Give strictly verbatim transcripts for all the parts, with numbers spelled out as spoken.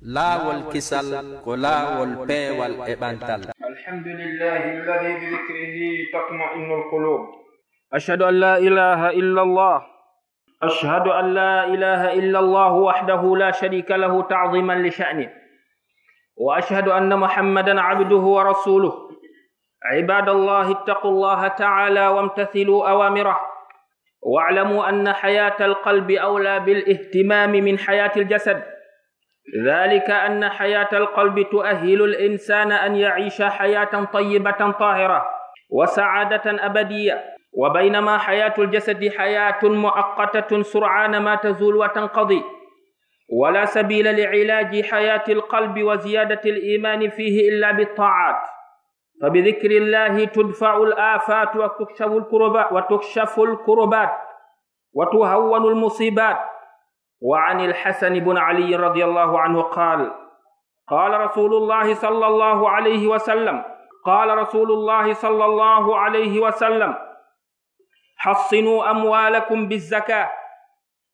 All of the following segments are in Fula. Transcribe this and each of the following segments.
Laawol kisal ko laawol peewal e ɓantal. الحمد لله الذي بذكره تطمئن القلوب. أشهد أن لا إله إلا الله. أشهد أن لا إله إلا الله وحده لا شريك له تعظيما لشأنه. وأشهد أن محمدا عبده ورسوله. عباد الله، اتقوا الله تعالى وامتثلوا أوامره. واعلموا أن حياة القلب أولى بالاهتمام من حياة الجسد. ذلك أن حياة القلب تؤهل الإنسان أن يعيش حياة طيبة طاهرة وسعادة أبدية، وبينما حياة الجسد حياة مؤقتة سرعان ما تزول وتنقضي، ولا سبيل لعلاج حياة القلب وزيادة الإيمان فيه إلا بالطاعات. فبذكر الله تدفع الآفات وتكشف الكربات، وتكشف الكربات وتهون المصيبات. وعن الحسن بن علي رضي الله عنه قال: قال رسول الله صلى الله عليه وسلم، قال رسول الله صلى الله عليه وسلم: حصنوا أموالكم بالزكاة،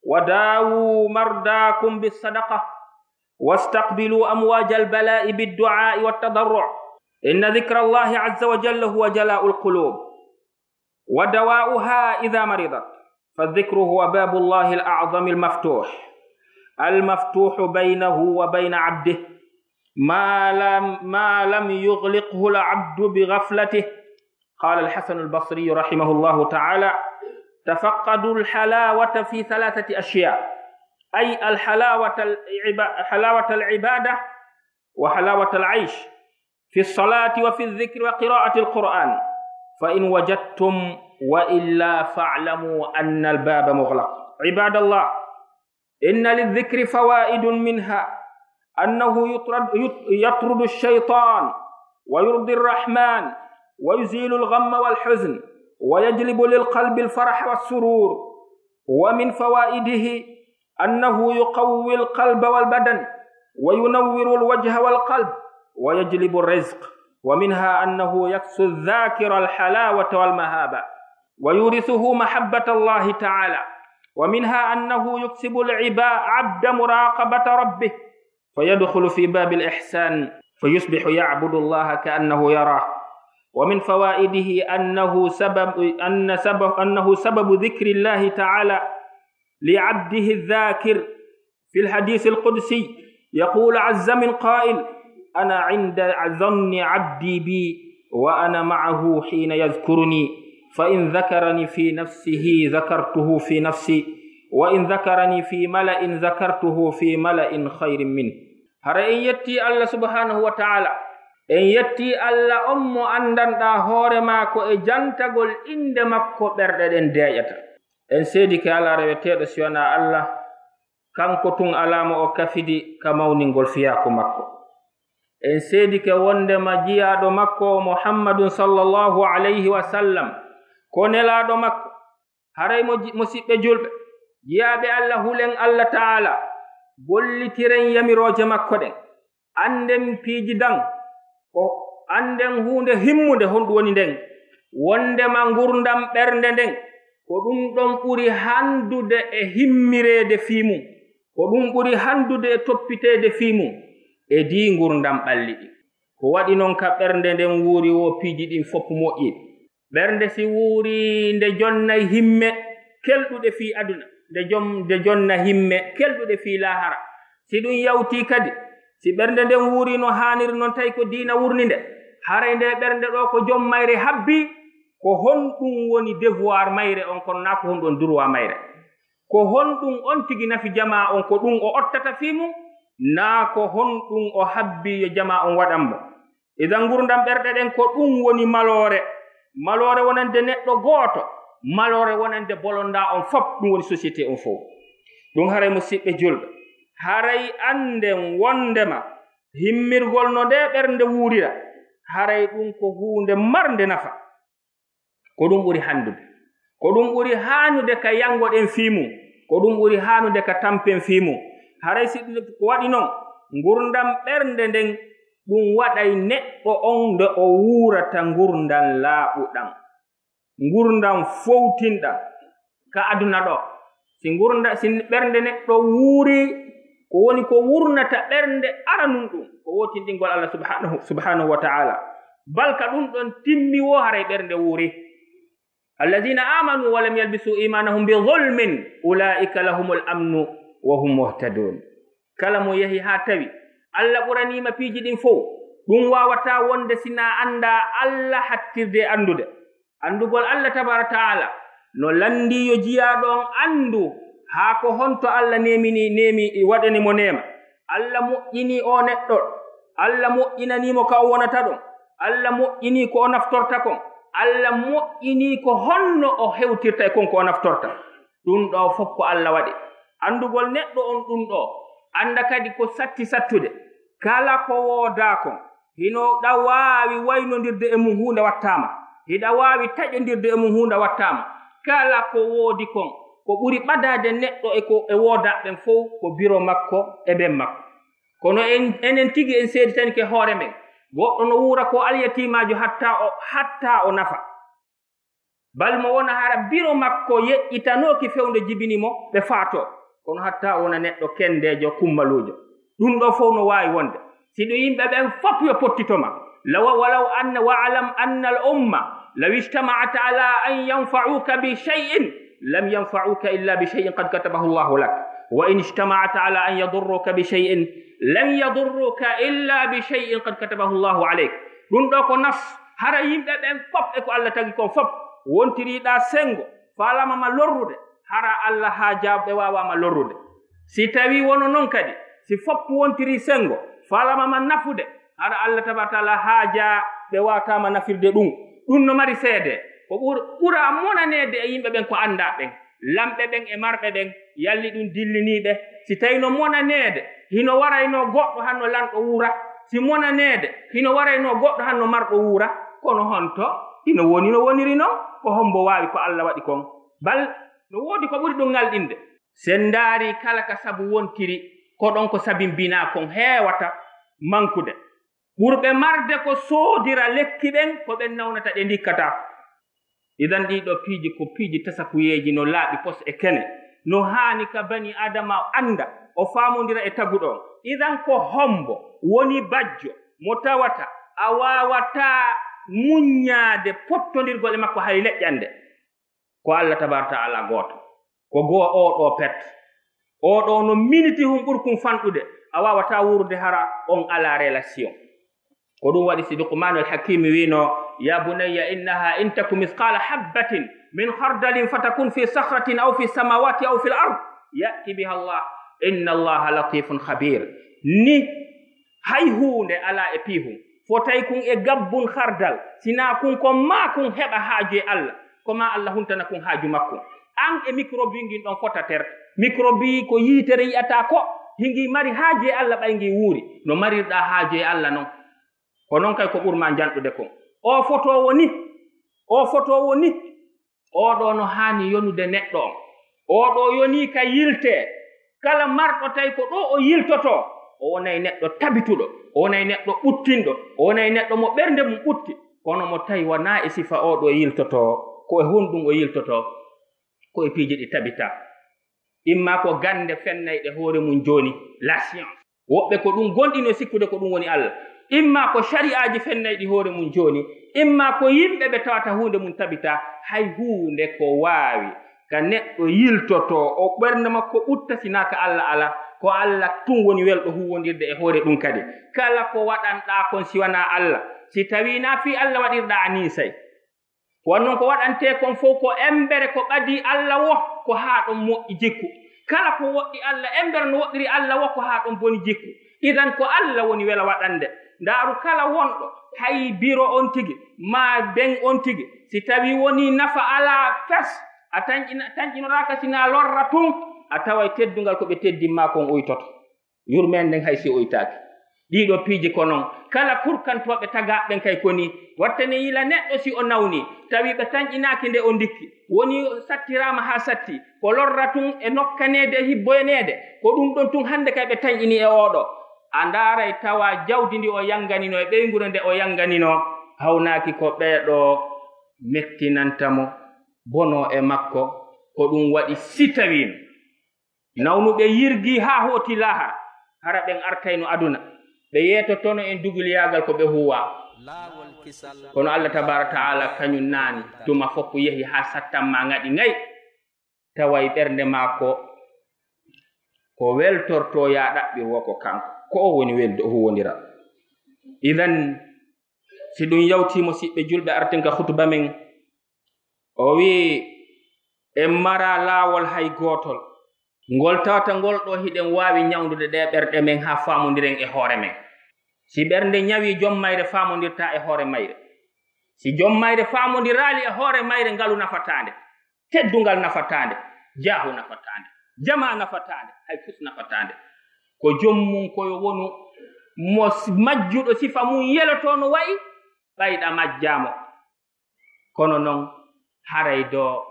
وداووا مرضاكم بالصدقة، واستقبلوا أمواج البلاء بالدعاء والتضرع، إن ذكر الله عز وجل هو جلاء القلوب ودواؤها إذا مرضت، فالذكر هو باب الله الأعظم المفتوح، المفتوح بينه وبين عبده ما لم، ما لم يغلقه العبد بغفلته. قال الحسن البصري رحمه الله تعالى: تفقدوا الحلاوة في ثلاثة أشياء، أي الحلاوة العبا-، حلاوة العبادة وحلاوة العيش في الصلاة وفي الذكر وقراءة القرآن، فإن وجدتم، وإلا فاعلموا أن الباب مغلق. عباد الله، إن للذكر فوائد، منها أنه يطرد، يط-، يطرد الشيطان، ويرضي الرحمن، ويزيل الغم والحزن، ويجلب للقلب الفرح والسرور. ومن فوائده أنه يقوي القلب والبدن، وينور الوجه والقلب، ويجلب الرزق. ومنها أنه يكسو الذاكر الحلاوة والمهابة، ويورثه محبة الله تعالى. ومنها أنه يكسب العبا-، عبد مراقبة ربه، فيدخل في باب الإحسان، فيصبح يعبد الله كأنه يراه. ومن فوائده أنه سبب، أن سبب، أنه سبب ذكر الله تعالى لعبده الذاكر. في الحديث القدسي يقول عز من قائل: أنا عند ظن عبدي بي، وأنا معه حين يذكرني، فإن ذكرني في نفسه ذكرته في نفسي، وإن ذكرني في ملأ ذكرته في ملأ خير منه. Hara en yetti Allah subhanahu wa ta'ala, en yetti Allah on mo anndanɗaa hoore maa ko e jantagol innde makko ɓerɗe ɗen deeƴata. En seedike alaa reweteeɗo si wanaa Allah, kanko tun alaa mo o kafidi ka mawningol fiyaaku makko. En seedike wondema jiyaaɗo makko o Muhammadun sallallahu alayhi wa sallam, ko nelaaɗo makko. Haray mo ji-, musiɓɓe julɓe, jiyaaɓe Allah, hulen Allah ta'ala, gollitiren yamirooje makko ɗen. Annden piiji dan, ko annden huunde himmunde, honɗum woni nden? Wondema ngurndan ɓernde nden, ko ɗum ɗon ɓuri hanndude e himmireede fii mum, ko ɗum ɓuri hanndude e toppiteede fii mum e dii ngurndan ɓalli ɗin. Ko waɗi non ka ɓernde nden wuuri woo, piiji ɗin fof moƴƴi. Ɓernde si wuuri, nde jonnay himme kelɗuɗe fii aduna, nde jom-, nde jonna himme kelɗuɗe fii laahara. Si ɗum yawtii kadi, si ɓernde nden wuuri no haaniri non, tawi ko diina wurni nde, haray nde ɓernde ɗoo ko jom mayre habbii, ko honɗum woni devoir mayre on, kono naa ko honɗum woni droit mayre? Ko honɗum on tigi nafi jamaa on, ko ɗum o ottata fii mum, naa ko honɗum o habbii yo jamaa on waɗan mo? Idan, ngurndan ɓerɗe ɗen, ko ɗum woni maloore. Maloore wonande neɗɗo gooto, maloore wonande bolondaa on fof, ɗum woni société on fof. Ɗum haray, musiɓɓe julɓe, haray annden wondema himmirgol no nde ɓernde wuurira, haray ɗum ko huunde marnde nafa. Ko ɗum ɓuri hanndude. Ko ɗum ɓuri haanude ka yanngoɗen fii mum. Ko ɗum ɓuri haanude ka tampen fii mum. Haray si ɗum ko waɗi non, ngurndan ɓernde nden, ɗum waɗay neɗɗo on nde o wuurata ngurndan laaɓuɗan, ngurndan fowtinɗan ka aduna ɗoo. Si ngurnda-, si ɓernde neɗɗo wuuri Ko woni ko wurnata ɓernde aranun ɗum, ko wootinɗingol Allah subhanahu, subhanahu wa ta'ala. Bal ka ɗum ɗon timmi wo haray ɓernde wuuri. Alladhina amanu wa lam yalbisu imanahum bi dhulmin, ulaika lahumul amnu wa hum muhtadun. Kala mo yehi haa tawi Allah ɓuraniima piiji ɗin fow, ɗum waawataa wonde si na anndaa Allah hattirde e anndude. Anndugol Allah tabaaraka ta'ala no lanndii yo jiyaaɗo on anndu haa ko honto Allah neemini, neemi, waɗani mo neema. Allah moƴƴinii oo neɗɗo, Allah moƴƴinanii mo ka o wonata ɗon, Allah moƴƴinii ko o naftorta kon, Allah moƴƴinii ko honno o hewtirta e kon ko o naftorta. Ɗum ɗoo fof ko Allah waɗi. Anndugol neɗɗo on ɗum ɗoo, annda kadi ko satti sattude, kala ko woodaa kon, hino ɗa waawi waynondirde e mum huunde wattaama, hiɗa waawi taƴondirde e mum huunde wattaama. Kala ko woodi kon, ko ɓuri ɓadaade neɗɗo e ko e woodaaɓe ɓen fow, ko biro makko e ɓen makko. Kono en, enen tigi en seeditanike hoore men. Goɗɗo no wuura ko alyatiimaajo hatta o, hatta o nafa. Bal mo wona hara biro makko yeƴƴitanooki fewndo jibini mo, ɓe faatoo. Kono hatta o wona neɗɗo kendeejo, kummaluujo. Ɗum ɗoo fow no waawi wonde. Si ɗum yimɓe ɓen fof yo pottito ma. Law, walaw anna, wa'lam anna al umma law ijtama'at ala an yanfa'uka bi shay'in lam yanfa'uka illa bi shay'in qad katabahu Allahu lak. Wa in ijtama'at ala an yadurruka bi shay'in lam yadurruka illa bi shay'in qad katabahu Allahu alayk. Ɗum ɗoo ko nas, hara yimɓe ɓen fof e ko Allah tagi kon fof, wontiriɗaa senngo, faalama ma lorrude, hara Allah haajaa ɓe waawaa ma lorrude. Si tawii wono non kadi, si fof wontiri senngo, faalama ma nafude, hara Allah tabaaraka ta'ala haajaa ɓe waawataa ma nafirde ɗum. Ɗum no mari seede, ko ɓur-, ɓura monaneede e yimɓe ɓen ko anndaa ɓen. Lamɓe ɓen e marɓe ɓen, yalli ɗum dillinii ɓe. Si tawii no monaneede, hino waraynoo goɗɗo hanno lanɗo wuura. Si monaneede, hino waraynoo goɗɗo hanno marɗo wuura. Kono honto hino woni no woniri non? Ko hombo waawi ko Allah waɗi kon? Bal no woodi ko ɓuri ɗum ŋalɗinde. Sen ndaari kala ka sabu wontiri, ko ɗon ko sabimbinaa kon heewata mankude. Ɓurɓe marde ko soodira lekki ɓen, ko ɓen nawnata ɗe ndikkataa. Idan ɗii ɗoo piiji ko piiji tasakuyeeji no laaɓi pos e kene. No haani ka bani Adama annda, o faamondira e taguɗo on. Idan ko hombo woni bajjo mo tawata a waawataa muññaade pottondirgol e makko hay leƴƴannde? Ko Allah tabaaraka ta'ala gooto. Ko goo oo ɗoo pet. Oo ɗoo no miniti hun ɓurkun fanɗude. A waawataa wuurude hara on alaa relation. Ko ɗum waɗi si Luqmaanul Hakiimi wiino, "Ya bunayya innaha in taku misqaala habbatin min khardalin fatakun fi sakhratin aw fi samawati aw fil ard, ya'ti biha Allah, inna Allaha latifun khabir." Ni hay huunde alaa e piihun fotay kun e gabbun khardal, sinaa kun ko maa kun heɓa haaju e Allah, ko maa Allah huntana kun haaju makkun. An e microbe ngin ɗon fotater. Microbe ko yiitere yi'ataa ko, hingi mari haaju e Allah ɓay ngi wuuri. No marirɗaa haaju e Allah non. Ko non kay ko ɓurmaa njanɗude kon. O fotoowo ni, o fotoowo ni, oo ɗoo no haani yonude neɗɗo on. Oo ɗoo yonii ka yiltee. Kala marɗo tawi ko ɗoo o yiltotoo, o wonay neɗɗo tabituɗo, o wonay neɗɗo ɓuttinɗo, o wonay neɗɗo mo ɓernde mum ɓutti. Kono mo tawi wanaa e sifa oo ɗoo yiltotoo, ko e honɗum o yiltotoo? Ko e piiji ɗi tabitaa. Imma ko gannde fennayɗe hoore mum jooni, la science. Woɓɓe ko ɗum gonɗino sikkude ko ɗum woni Allah. Imma ko shari'aaji fennayɗi hoore mum jooni, imma ko yimɓe ɓe tawata huunde mum tabitaa, hay huunde ko waawi ka neɗɗo yiltotoo, o ɓernde makko ɓutta, sinaa ka Allah alaa, ko Allah tun woni welɗo huuwondirde e hoore ɗum kadi. Kala ko waɗanɗaa kon si wanaa Allah, si tawii naa fii Allah waɗirɗaa a ninsay. Ko non ko waɗantee kon fow ko embere ko ɓadii Allah wo, ko haa ɗon moƴƴi jikku. Kala ko woɗɗi Allah, embere no woɗɗiri Allah wo, ko haa ɗon boni jikku. Idan ko Allah woni wela waɗande. Ndaaru kala wonɗo, hay biro on tigi, maa ben on tigi, si tawii wonii nafa alaa fes, a tanƴina-, tanƴinoraaka sinaa lorra tun, a taway teddungal ko ɓe teddin maa kon uytoto. Yurmeende nden hay si o itaaki. Ɗii ɗoo piiji ko non. Kala kurkantooɓe tagaaɓe ɓen kay ko nii. Watta ne yila neɗɗo si o nawni, tawi ɓe tanƴinaaki nde o ndikki. Woni sattiraama haa satti. Ko lorra tun e nokkaneede e hibboyaneede. Ko ɗum ɗon tun hannde kay ɓe tanƴini e oo ɗoo. A ndaaray tawa jawdi ndi o yannganino e ɓeynguure nde o yannganino. Hawnaaki ko ɓee ɗoo mettinanta mo, bonoo e makko. Ko ɗum waɗi si tawiino nawnuɓe yirgii haa hooti laahara. Hara ɓen artayno aduna, ɓe yeetotoono en dugiliyaagal ko ɓe huuwa. Kono Allah tabaaraka taala kañum naani, tuma fof yehi haa sattan ma ngaɗi ngay, taway ɓernde maako ko weltorto ya ɗaɓɓir wo ko kanko. Ko o woni weldo o huwondira. Idan, si ɗum yawti, musiɓɓe julɓe, arten ka hutuba men, o wi'i, en mara laawol hay gootol. Ngol tawata ngol ɗo hiɗen waawi ñawndude ɗe ɓerɗe men haa faamondiren e hoore men. Si ɓernde ñawi, jom mayre faamondirta e hoore mayre. Si jom mayre faamondiraali e hoore mayre, ngalu nafataande, teddungal nafataande, jaahu nafataande, jama nafataande, hay fus nafataande. Ko jom mum ko yo wonu mo s-, majjuɗo sifa mum yeloto no wa'i, ɓayɗa majjaamo. Kono noon, haray do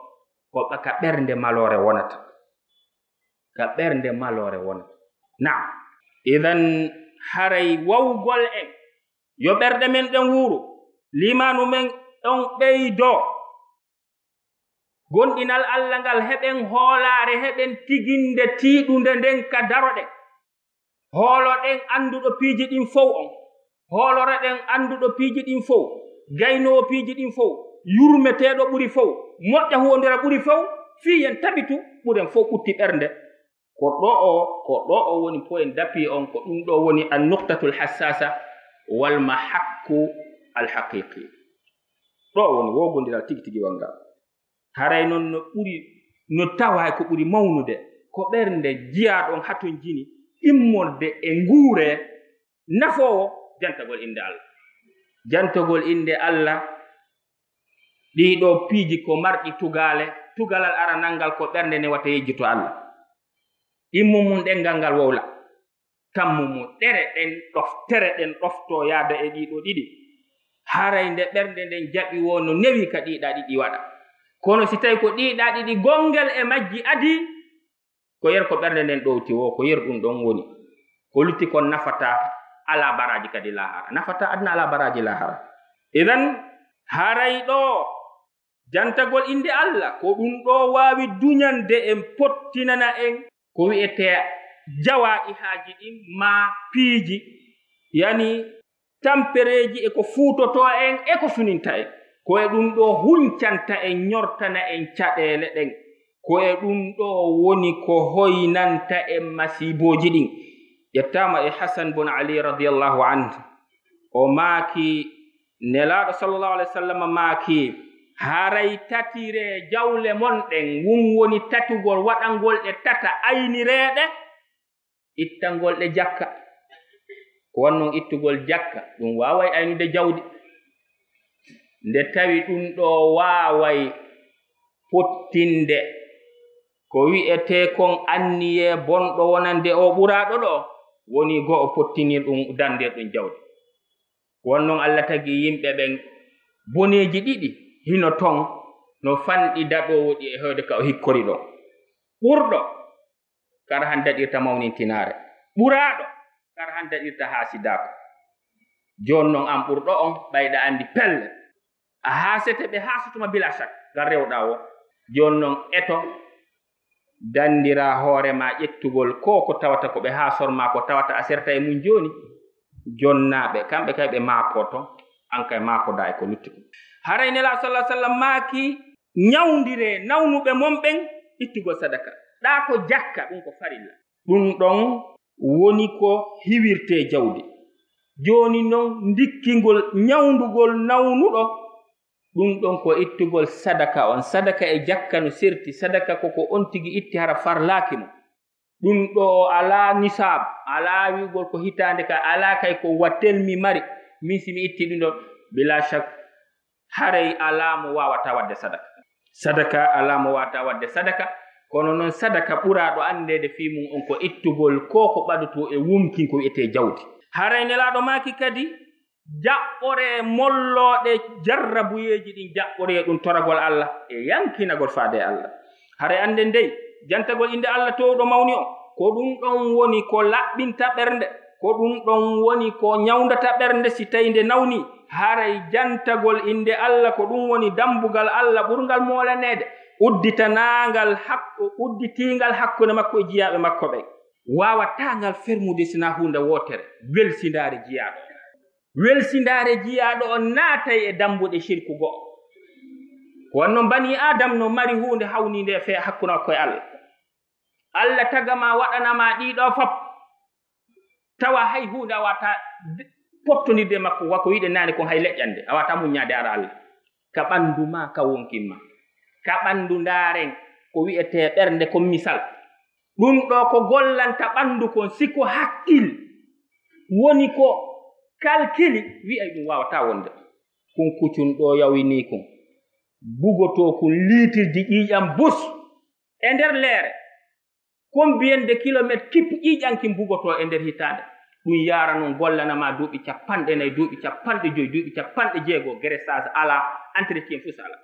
ko ɓa-, ka ɓernde maloore wonata. Ka ɓernde maloore wonata. Naam. Idan, haray wawgol en, yo ɓerɗe men ɗen wuuru, liimaanu men on ɓeydoo, gonɗinal Allah ngal heɓen hoolaare, heɓen tiginde tiiɗunde nden ka daroɗen. Hooloɗen annduɗo piiji ɗin fow on. Hooloreɗen annduɗo piiji ɗin fow, gaynoowo piiji ɗin fow, yurmeteeɗo ɓuri fow, moƴƴa huwondira ɓuri fow, fii yen tabitu ɓuren fow ɓutti ɓernde. Ko ɗo o, ko ɗo o woni point d'appui on, ko ɗum ɗo woni an nuqtatul hassasa wal mahakku al haqiqi. Ɗo woni wogondiral tigi tigi wal ngal. Haray noon no ɓuri, no tawa ko ɓuri mawnude, ko ɓernde jiyaaɗo on hatonjini immorde e nguure nafoowo jantagol innde Allah. Jantagol innde Allah, ɗii ɗoo piiji ko marɗi tugaale, tugalal aranal ngal ko ɓernde ne wata yejjuto Allah. Immu mum ɗenngal ngal wowla. Tammu mo ɗere ɗen ɗof-, tere ɗen ɗoftoo yaada e ɗii ɗoo ɗiɗi. Haray nde ɓernde nden jaɓi woo no newi ka ɗii ɗaa ɗiɗi waɗa. Kono si tawi ko ɗii ɗaa ɗiɗi gongel e majji adii, ko yer ko ɓernde nden ɗowti woo, ko yer ɗum ɗon woni. Ko lutti kon nafata alaa baraaji kadi laahara. Nafata aduna alaa baraaji laahara. Idan, haray ɗoo jantagol innde Allah, ko ɗum ɗoo waawi duñande en, pottinana en ko wi'etee jawaa'ihaaji ɗin, maa piiji, yani tampereeji e ko fuutotoo en e ko suninta en. Ko e ɗum ɗoo huncanta en, ñortana en caɗeele ɗen. Ko e ɗum ɗoo woni ko hoynanta en masiibooji ɗin. Ƴettaama e Hasan bun Ali radiyallahu anhu. O maaki, Nelaaɗo sallallahu alaihi wasallam maaki, haray tatiree jawle mon ɗen, ngun woni tatugol, waɗangol ɗe tata, aynireeɗe, ittangol ɗe jakka. Ko wonnon ittugol jakka, ɗum waaway aynude jawdi. Nde tawi ɗum ɗo waaway fottinde ko wi'etee kon anniyee bonɗo wonande o ɓuraaɗo ɗo, woni go'o pottinir ɗum, dandir ɗum jawdi. Won non Allah tagi yimɓe ɓen boneeji ɗiɗi hino ton, no fanɗi daɗoowo ɗi e hoyde ka o hikkori ɗon. Ɓurɗo, kara han daɗirta mawnintinaare. Ɓuraaɗo, kara han daɗirta haasidaaku. Jooni non an ɓurɗo on, ɓayɗa anndi pelle a haasete, ɓe haasotoma bila shak, ngal rewɗa wo. Jooni non eto, danndira hoore ma ƴettugol ko, ko tawata ko ɓe haasor ma, ko tawata a serta e mum jooni. Jonnaaɓe, kamɓe kay ɓe maako ton, an kay maakoɗa e ko lutti ko. Haray Nelaaɗo sallallahu alaihi wasallam maaki, ñawndiree nawnuɓe mon ɓen ittugol sadaka. Ɗa ko jakka, ɗum ko farilla. Ɗum ɗon woni ko hiwirtee jawdi. Jooni non, ndikkingol ñawndugol nawnuɗo, ɗum ɗon ko ittugol sadaka on. Sadaka e jakka no serti. Sadaka ko ko on tigi itti, hara farlaaki mo. Ɗum ɗo o alaa nisaab, alaa wi'ugol ko hitaande ka, alaa kay ko wa tel mi mari. Min si mi itti ɗum ɗon, bila shak, haray alaa mo waawata waɗde sadaka. Sadaka alaa mo waawata waɗde sadaka, kono noon sadaka ɓuraaɗo anndeede fii mum on ko ittugol ko ko ɓadotoo e wumkin ko wi'etee jawdi. Haray Nelaaɗo maaki kadi, jaɓɓoree mollooɗe jarrabuyeeji ɗin, jaɓɓoree ɗum toragol Allah e yankinagol faade e Allah. Haray annden dey, jantagol innde Allah toowɗo mawni on, ko ɗum ɗon woni ko laɓɓinta ɓernde, ko ɗum ɗon woni ko ñawndata ɓernde si tawi nde nawni. Haray jantagol innde Allah ko ɗum woni dambugal Allah ɓurngal moolaneede, udditanaangal hakku-, udditiingal hakkunde makko e jiyaaɓe makko ɓen. Waawataa ngal fermude sinaa huunde wootere, welsindaare jiyaaɗo on. Welsindaare jiyaaɗo on naatay e dambuɗe sirku go'o. Ko wonno banii Aadam no mari huunde hawniinde e fe-, hakkunde makko e Allah. Allah taga ma, waɗana ma ɗii ɗoo fop. Tawa hay huunde a waawataa d-, pottondirde e makko, wa ko wi'ɗen naane kon, hay leƴƴande a waawataa muññaade ara Allah. Ka ɓanndu ma, ka wonkin ma. Ka ɓanndu ndaaren ko wi'etee ɓernde, ko misal. Ɗun ɗoo ko gollanta ɓanndu kon, si ko haqqil woni ko kalkili, wi'ay ɗun waawataa wonde. Kun kucun ɗoo yawinii kun, bugotoo kun liitirji ƴiiƴan bus e nder leere. Combien de kilomètres kippu ƴiiƴan kin bugotoo e nder hitaande? Ɗun yaara non gollana ma duuɓi capanɗe nayi, duuɓi capanɗe jowi, duuɓi capanɗe jeego, graissage alaa, entretien fus alaa.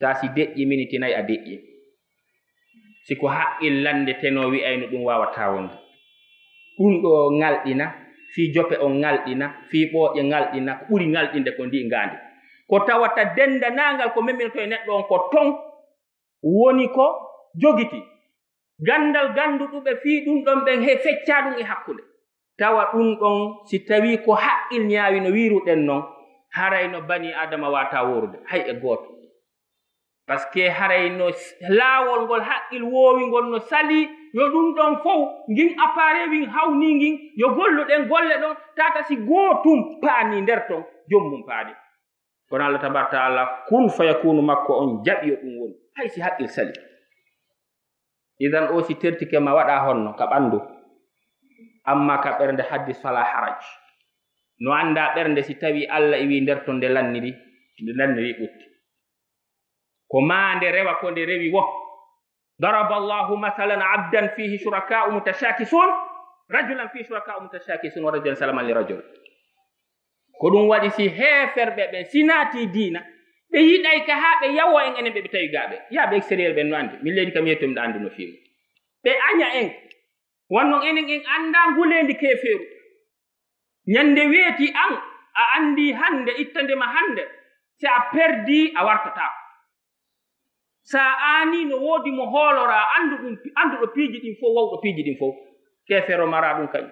Taa si deƴƴi miniti nayi a deƴƴi. Si ko haqqil lanndetenoo wi'ayno ɗun waawataa wonde. Ɗun ɗoo ŋalɗina, fii jope on ŋalɗina, fii ɓooƴe ŋalɗina, ko ɓuri ŋalɗinde ko ndii ngaandi. Ko tawata denndanangal ko memminotoo e neɗɗo on ko ton woni ko jogiti. Ganndal gannduɗuɓe fii ɗun ɗon ɓen he feccaa ɗun e hakkunde. Tawa ɗun ɗon, si tawii ko haqqil ñaawi no wiiruɗen non, haray no banii Aadama waawataa woorude, hay e gooto. Parce que haray no s-, laawol ngol haqqil woowi ngol no salii, yo ɗun ɗon fow, ngin appareil win hawnii ngin, yo golluɗen golle ɗon, tata si gootun paanii nder ton, joomum paanii. Kono Allah tabaaraka taala, kun fayakunu makko on jaɓi yo ɗun wonu, hay si haqqil salii. Idan o si tertike ma waɗa honno ka ɓanndu, amma ka ɓernde haddis fala haraj. No anndaa ɓernde si tawii Allah iwii nder ton nde lanniri, nde lanniri ɓutti. Ko maa nde rewa ko nde rewi wo. Daraba Allahu masalan abdan fihi shuraka'u mutashakisun, rajulan fihi shuraka'u mutashakisun wa rajulan salaman li rajul. Ko ɗun waɗi si heeferɓe ɓen, si naatii diina, ɓe yiɗay ka haa ɓe yawo en enen ɓe ɓe tawi gaaɓe. Yaaɓe extérieur ɓen no anndi. Min leydi kam yetto miɗo anndi no fii mun. Ɓe aña en. Wanno enen en anndaa nguleendi keefeeru. Ñande weeti an, a anndii hannde, ittande ma hannde. Si a perdii, a wartataako. Sa aanii no woodi mo hooloraa, anndu ɗun, annduɗo piiji ɗin fow, wawɗo piiji ɗin fow. Keefeero maraa ɗun kañun.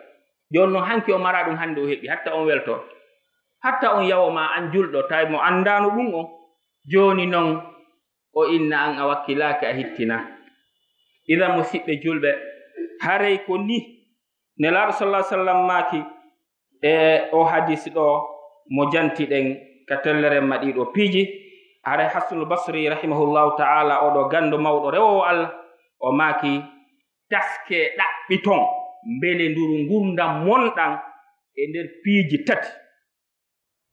Jooni non hanki o maraa ɗun, hannde o heɓi, hatta on welto. Hatta on yawo ma an julɗo, tawi mo anndaano ɗun on. Jooni non o inna an a wakkilaaki a hittina. Idan musiɓɓe julɓe, haray ko ni Nelaaɗo sallallahu alaihi wasallam maaki, e o hadisi ɗoo mo jantiɗen ka tellere ma ɗii ɗoo piiji, haray Hasanul Basri rahimahullahu ta'ala, oo ɗoo ganndo mawɗo rewoowo Allah, o maaki, taskee ɗaɓɓiton mbelenduru ngurndan mon ɗan e nder piiji tati.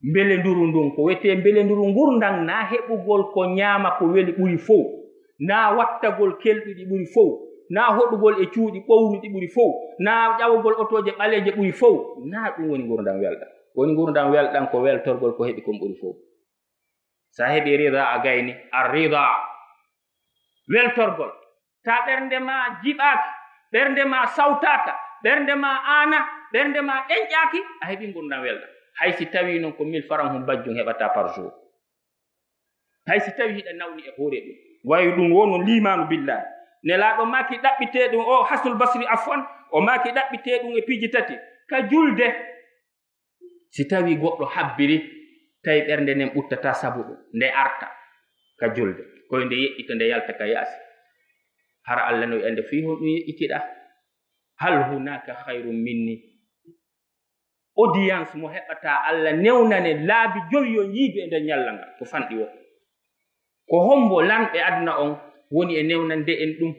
Mbelenduru ndun, ko wiyetee mbelenduru ngurndan, naa heɓugol ko ñaama ko weli ɓuri fow, naa wattagol kelɗuɗi ɓuri fow, naa hoɗugol e cuuɗi ɓowruɗi ɓuri fow, naa ƴawugol otooje ɓaleeje ɓuri fow, naa ɗun woni ngurndan welɗan. Ko woni ngurndan welɗan ko weltorgol ko heɓi kon ɓuri fow. Sa heɓi rida a gayni, ar rida, weltorgol. Ta ɓernde ma jiɓaaki, ɓernde ma sawtaaka, ɓernde ma aana, ɓernde ma ɗenƴaaki, a heɓi ngurndan welɗan. Hay si tawii non ko mille francs hun bajjum heɓata par jour. Hay si tawii hiɗa nawni e hoore ɗum. Wayi ɗum wonno liimaanu billaahi. Nelaaɗo maaki ɗaɓɓitee ɗum, o Hasanul Basri, afwan, o maaki ɗaɓɓitee ɗum e piiji tati. Ka julde, si tawii goɗɗo habbiri, tawi ɓernde nden ɓuttataa sabu ɗum, nde arta ka julde, koy nde yeƴƴita, nde yalta ka yaasi. Hara Allah no wi'ande fii honɗum yeƴƴitiɗaa? Hal hunaka khayrun minni? Audience mo heɓata Allah newnane laabi jowi yon yiidu e nder ñalla ngal, ko fanɗi wo. Ko hombo lanɓe aduna on woni e newnande en ɗum?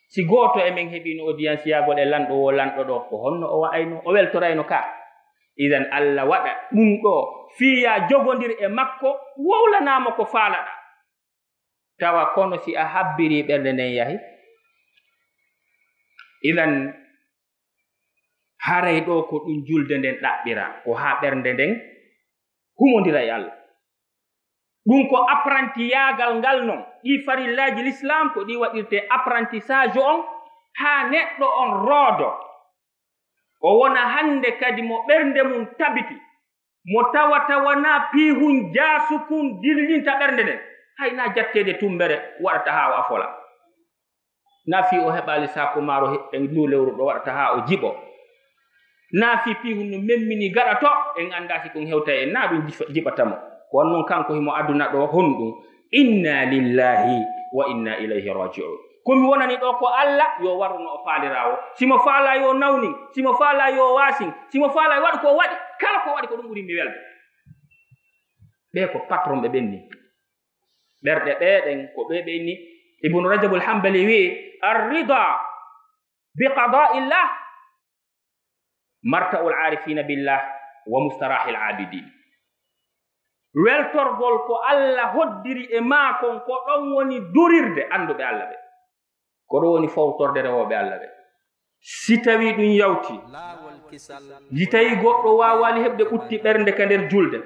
Si gooto e men heɓiino audience yahgol e lanɗo woo lanɗo ɗoo, ko honno o wa'ayno, o weltorayno ka? Idan Allah waɗa ɗum ɗoo fii yaa jogondir e makko, wowlanaa mo ko faalaɗaa. Tawa kono si a habbirii ɓernde nden yahi? Idan haray ɗoo ko ɗum julde nden ɗaɓɓiraa, ko haa ɓernde nden humondira e Allah. Ɗum ko apprentissage ngal non. Ɗii farillaaji l'islam ko ɗi waɗirtee apprentissage on haa neɗɗo on roodo. O wona hannde kadi mo ɓernde mum tabiti, mo tawata wanaa piihun jaasukun dillinta ɓernde nden. Hay naa jatteede tummbere waɗata haa o afola. Na fii o heɓaali saaku maaro he-, e nduu lewru ɗo waɗata haa o jiɓo. Na fii piihun no memmini gaɗa to, en anndaa si kon hewtay en, na ɗum jifa-, jiɓata mo. Ko on non kanko himo aduna ɗo honɗum. Inna lillahi wa inna ilayhi raji'un. Ko mi wonani ɗo ko Alla, yo waru no o faaliraawo. Si mo faalaa yo nawnin, si mo faalaa yo waasin, si mo faalaa yo waɗu ko o waɗi, kala ko o waɗi ko ɗum ɓuri mi welde. Ɓe ko patron ɓe ɓenni. Ɓerɗe ɓe ɗen ko ɓe ɓenni. Ibnu Rajabul Hambali wi'i, "Ar-rida bi qada'illah marta'ul arifina billah wa mustarahil abidin." Weltorgol ko Alla hoddiri e maa kon, ko ɗon woni durirde annduɓe Alla ɓe. Ko ɗon woni fowtorde rewooɓe Alla ɓe. Si tawii ɗum yawti, si tawii goɗɗo waawaali heɓde ɓutti ɓernde ka nder julde,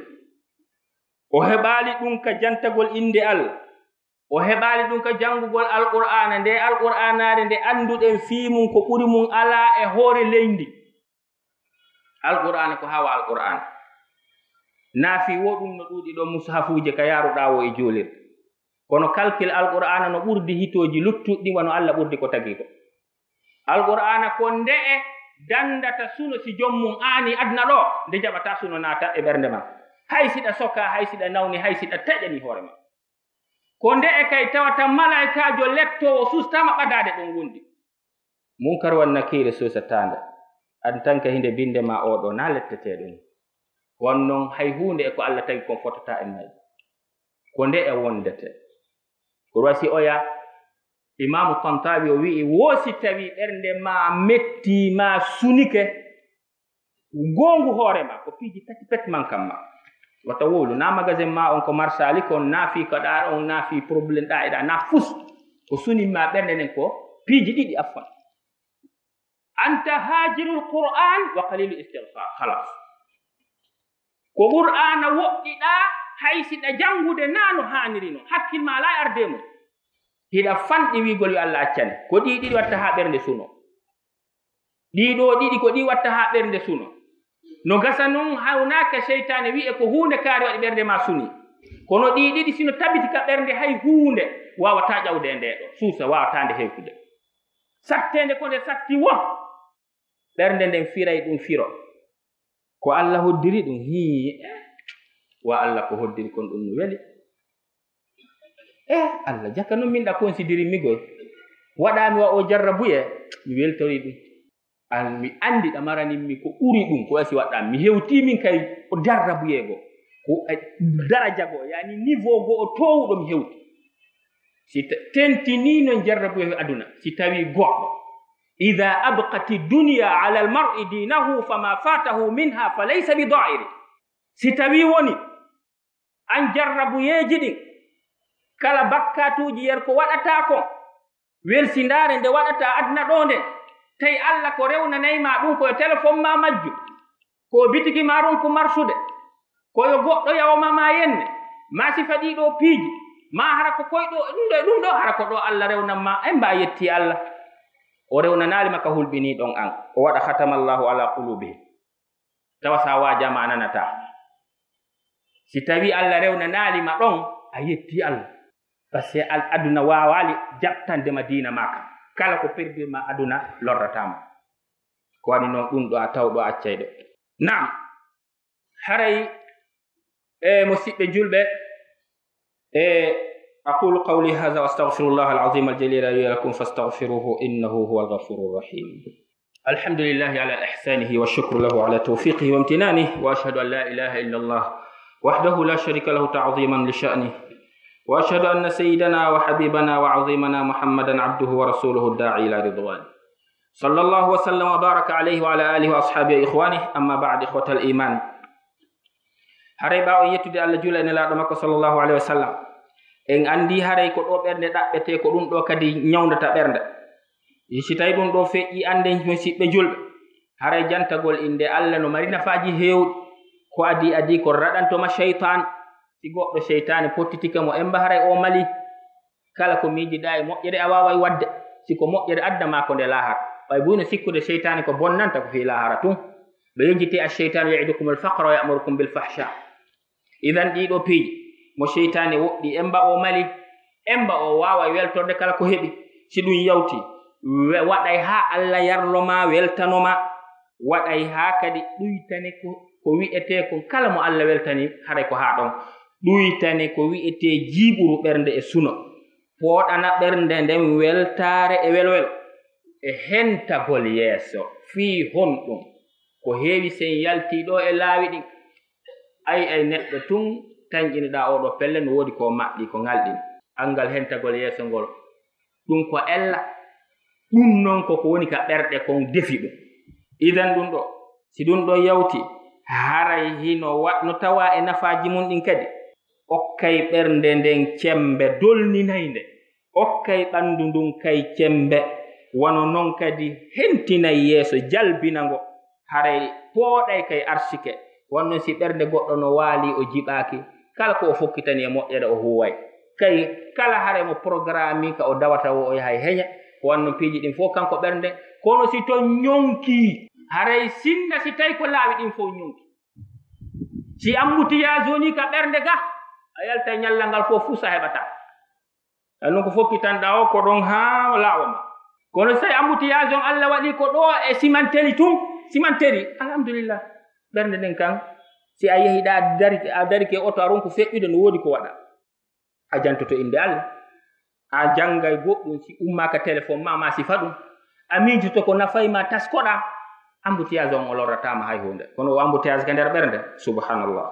o heɓaali ɗum ka jantagol innde Alla, o heɓaali ɗum ka janngugol Alqur'aana, nde Alqur'aanaare nde annduɗen fii mum ko ɓuri mum alaa e hoore leydi. Alqur'aana ko hawa Alqur'aana. Na fii wo ɗum no ɗuuɗi ɗo mushafuuje ka yaaruɗaa wo e juulirde. Kono kalkil Alqur'aana no ɓurdi hitooji luttuɗi, wano Alla ɓurdi ko tagi ko. Alqur'aana ko nde'e dandata suno si joom mum aani aduna ɗo, nde jaɓataa suno naata e ɓernde ma. Hay si ɗa sokaa, hay si ɗa nawni, hay si ɗa taƴani hoore ma. Ko nde'e kay tawata malaa'ikaajo lettoowo sustaama ɓadaade ɗon wondi. Munkar wan Nakiir suusataande. En tant que hinde binde ma oo ɗoo na letteteeɗo ni. Won non hay huunde e ko Alla tagi kon fotataa e may. Ko nde'e wondete. Ko wasi oya Imaamu Tantaawi o wi'i, wo si tawii ɓernde ma metti, ma sunike, goongu hoore ma, ko piiji tati pet mankan ma. Wata wowlu, na magasin ma on ko marsaali kon, na fii kaɗa on, na fii problème ɗa eɗa, na fus. Ko sunin ma ɓernde nden ko piiji ɗiɗi affan. Anta haajirul Qur'an wa qalilu istighfar. Khalas. Ko Qur'aana woɗɗiɗa, hay si ɗa janngude na no haaniri no. Hakkil ma alaa e arde mum. Hiɗa fanɗi wiigol yo Alla accane. Ko ɗi ɗiɗi watta haa ɓernde suno. Ɗii ɗoo ɗiɗi ko ɗi watta haa ɓernde suno. No gasa non hawnaaka seytaane wi'e ko huunde kaari waɗi ɓernde ma suni. Kono ɗii ɗiɗi sino tabiti ka ɓernde hay huunde waawataa ƴawde e ndee ɗoo. Suusa waawataa nde hewtude. Satteende ko nde satti woo. Ɓernde nden firay ɗum firo. Ko Alla hoddiri ɗum, hii, eh, wa Alla ko hoddiri kon ɗum no weli. Eh, Alla jaka non min ɗa konsidiri mi goy. Waɗa mi wa o jarrabuye, mi weltori ɗum. An mi andi ɗa maranin mi ko ɓuri ɗum, ko wasi waɗa mi hewti min kay o jarrabuye go. Ko, eh, daraja go, yani niveau go o towuɗo mi hewti. Si ta-, tentini non jarrabuye aduna, si tawi goɗɗo. Idha abqati dunya ala al-mar'i dinahu fama fatahu minha falaysa bi da'iri. Si tawi woni an jarrabuyeeji ɗin, kala bakkatuuji yer ko waɗata ko, welsindaare nde waɗata aduna ɗo nde, tawi Alla ko rewnanay ma ɗum ko e telefon ma majju, ko bitigi ma ronku marsude, ko yo goɗɗo yawma ma yenne, ma sifa ɗii ɗoo piiji, ma hara ko koy ɗoo e ɗum ɗoo e ɗum ɗoo, hara ko ɗoo Alla rewnan ma, en mba yetti Alla. O rewnanaali ma ka hulɓinii ɗon an. O waɗa khatamallahu ala qulubihim. Tawa sa waajaama a nanataa. Si tawi Alla rewnanaali ma ɗon, a yetti Alla. Parce que al-, aduna waawaali jaɓtande ma diina ma ka. Kala ko perdir ma aduna lorrataa ma. Ko wani noon ɗum ɗo a taw ɗo accay ɗo. Naam. Haray, e, musiɓɓe julɓe, e, أقول قولي هذا وأستغفر الله العظيم الجليل لي ولكم فاستغفروه إنه هو الغفور الرحيم. الحمد لله على إحسانه والشكر له على توفيقه وامتنانه، وأشهد أن لا إله إلا الله وحده لا شريك له تعظيما لشأنه، وأشهد أن سيدنا وحبيبنا وعظيمنا محمدا عبده ورسوله الداعي إلى رضوانه. صلى الله وسلم وبارك عليه وعلى آله وأصحابه وإخوانه. أما بعد، إخوة الإيمان. Haray ɓaawo yettude Allah, juula e Nelaaɗo makko sallallahu alayhi wa sallam, en anndi haray ko ɗo ɓernde ɗaɓɓetee, ko ɗum ɗo kadi ñawndata ɓernde. Si tawi ɗum ɗo feƴƴi, annden musiɓɓe julɓe, haray jantagol innde Allah no mari nafaaji heewɗi. Ko adii adii ko raɗanto ma seytaan. Si goɗɗo seytaane pottitike mo, emba haray o mali. Kala ko miijiɗaa e moƴƴere a waaway waɗde, si ko moƴƴere adda ma ko nde laahara. Ɓay buy no sikkude seytaane ko bonnanta ko fii laahara tun. Ɓe yejjiti, "Ash-shaytanu ya'idukumul faqra wa ya'murukum bil fahsha." Idan ɗii ɗo piiji mo seytaane woɗɗi, emba o mali, emba o waaway weltorde kala ko heɓi. Si ɗum yawti, we-, waɗay haa Alla yarlo ma, weltano ma. Waɗay haa kadi ɗuytane ko, ko wi'etee kon kala mo Alla weltani, haray ko haa ɗon. Ɗuytane ko wi'etee jiiɓuru ɓernde e suno. Pooɗana ɓernde nden weltaare e welwelo. E hentagol yeeso fii honɗum? Ko heewi sen yaltii ɗoo e laawi ɗin. Ay, ay, neɗɗo tun tanƴiniɗaa oo ɗoo pelle, no woodi ko maɓɓi, ko ŋalɗi. Anngal hentagol yeeso ngol, ɗum ko ella. Ɗum non ko ko woni ka ɓerɗe kon defi ɗum. Idan ɗum ɗoo, si ɗum ɗoo yawti, haray hino wa-, no tawaa e nafaaji mum ɗin kadi. Okkay ɓernde nden cemmbe dolninaynde. Okkay ɓanndu ndun kay cemmbe. Wano non kadi hentinay yeeso, jalbina ngo. Haray pooɗay kay arsike. Wano si ɓernde goɗɗo no waali, o jiɓaaki, kala ko o fokkitani e moƴƴere o huuway. Kay kala haray mo programme ka o dawata wo o yahay heña. Wano piiji ɗin fof kanko ɓernde. Kono si to ñonki, haray sinna si tawi ko laawi ɗin fof ñonki. Si embouteillage woni ka ɓernde ga, a yaltay ñallal ngal fof, fuu sa heɓata. Ɗum ko fokkitanɗaa o ko ɗon haa laawa ma. Kono si tawi embouteillage on Alla waɗi ko ɗo e simanteri tun, simanteri, alhamdulillah. Ɓernde nden kan, si a yehi ɗa, a darike, a darike oto, a ronku feƴƴude, no woodi ko waɗa. A jantoto innde Alla. A janngay goɗɗum si ummaaka téléphone ma, ma sifa ɗum. A miijoto ko nafay ma, taskoɗa. Embouteillage on o lorrataa ma hay huunde. Kono o embouteillage ka nder ɓernde, subhanallah.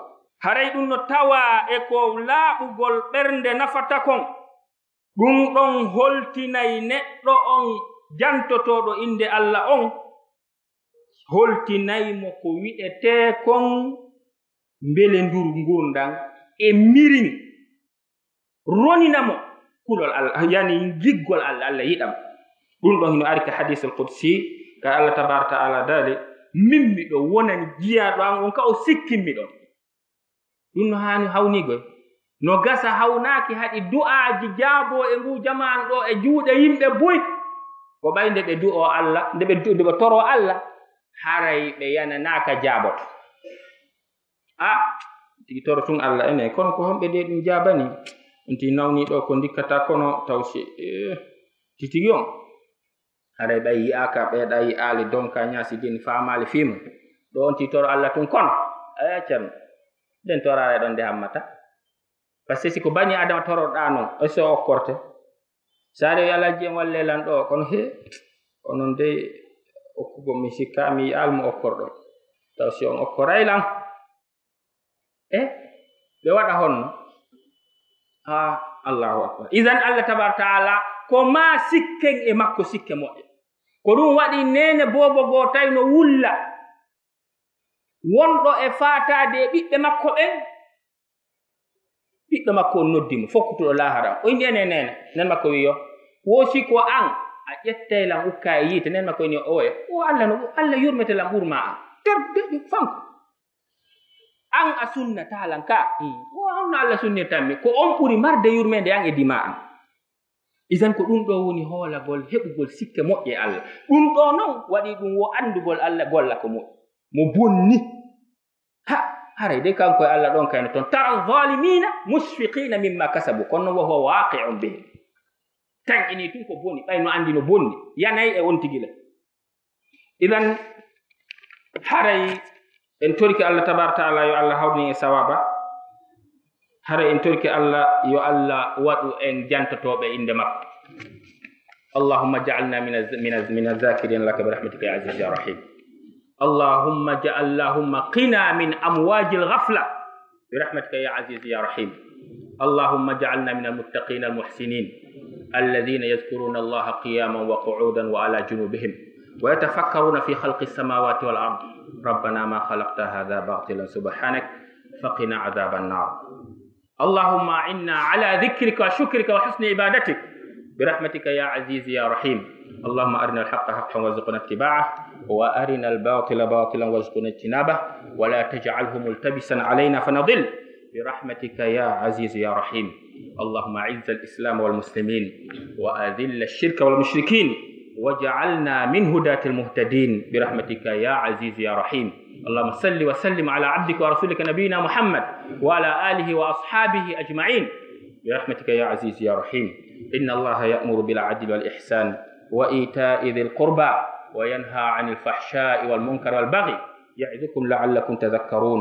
Haray ɗum no tawaa e ko laaɓugol ɓernde nafata kon. Ɗum ɗon holtinay neɗɗo on jantotooɗo innde Alla on, holtinay mo ko wi'etee kon mbelenduru ngurndan e mirin, ronina mo kulol Alla, yani giggol Alla, Alla yiɗam. Ɗum ɗon hino ari ka hadisul qudsi, ka Alla tabaraka ta'ala daali, "Min miɗo wonani jiyaaɗo an on ka o sikkin miɗo." Ɗum no haani hawnigoy. No gasa hawnaaki haɗi du'aaji jaaboo e nguu jamaan ɗoo e juuɗe yimɓe buy. Ko ɓay nde ɓe du'oo Alla, nde ɓe du-, nde ɓe toroo Alla, haray ɓe yananaaka jaaboto. A, tigi toro tun Alla ene, kono ko homɓe de ɗum jaabani? Nti nawni ɗo ko ndikkata kono taw si, eh, titigi on. Haray ɓay yi'aaka, ɓe ɗa yi'aali donka ñaasi din faamaali fii mum. Ɗo on ti toro Alla tun kono. Eh, Ceerno. Den toraare ɗon de hammata. Parce que si ko bani Adama toroɗaa non, est-ce que o okkorte? Saare yo Alhaji en walle lan ɗo, kono he, onon dey okkugo mi sikka mi yi'aali mo okkorɗo. Taw si on okkoray lan. E, ɓe waɗa honno? Ah, Allahu Akbar. Idan Allah tabaraka ta'ala, ko ma sikken e makko sikke moƴƴe. Ko ɗum waɗi neene boobo goo tawi no wulla. Wonɗo e faataade e ɓiɓɓe makko ɓen, ɓiɗɗo makko on noddi mo, fokkutuɗo laahara. O inni, "Ene, neene." Nen makko wi, "Yo, wo si ko an, a ƴettay lan ukka e yiite." Nen makko inni, "Oye, o Allah no, Allah yurmete lan ɓurma an. Ter, de, de, fanko. An a sunnata lan ka. Hmm. O honno Allah sunnirtan mi? Ko on ɓuri marde yurmende an e dima an." Isan ko ɗum ɗo woni hoolagol, heɓugol sikke moƴƴe Allah. Ɗum ɗo non waɗi ɗum wo andugol Allah golla ko moƴƴi. Mo bonni. Ha, haray de kanko e Allah ɗon kayno ton. "Tara zalimina mushfiqina mimma kasabu." Kono wa huwa waqi'un bihim. Tan ini tun ko boni, ɓay no andi no bonni. Yanay e on tigi la. Idan, haray en torike Allah tabaraka ta'ala yo Allah hawrin e sawaba. Haray en torike Allah yo Allah waɗu en jantotooɓe innde makko. اللهم اجعلنا من الز-، من الز-، من الذاكرين لك برحمتك يا عزيز يا رحيم. اللهم اجعل، اللهم قنا من أمواج الغفلة برحمتك يا عزيز يا رحيم. اللهم اجعلنا من المتقين المحسنين الذين يذكرون الله قياما وقعودا وعلى جنوبهم ويتفكرون في خلق السماوات والأرض. ربنا ما خلقت هذا باطلا سبحانك فقنا عذاب النار. اللهم أعنا على ذكرك وشكرك وحسن عبادتك برحمتك يا عزيز يا رحيم. اللهم أرنا الحق حقا وارزقنا اتباعه، وأرنا الباطل باطلا وارزقنا اجتنابه، ولا تجعله ملتبسا علينا فنضل برحمتك يا عزيز يا رحيم. اللهم أعز الإسلام والمسلمين، وأذل الشرك والمشركين، واجعلنا من هداة المهتدين برحمتك يا عزيز يا رحيم. اللهم صل وسلم على عبدك ورسولك نبينا محمد وعلى آله وأصحابه أجمعين برحمتك يا عزيز يا رحيم. إن الله يأمر بالعدل والإحسان وإيتاء ذي القربى وينهى عن الفحشاء والمنكر والبغي يعظكم لعلكم تذكرون.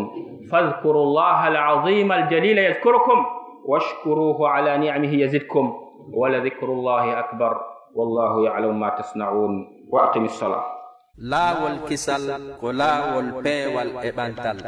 فاذكروا الله العظيم الجليل يذكركم واشكروه على نعمه يزدكم ولذكر الله أكبر والله يعلم ما تصنعون. وأقم الصلاة. Laawol kisal ko laawol peewal e ɓantal.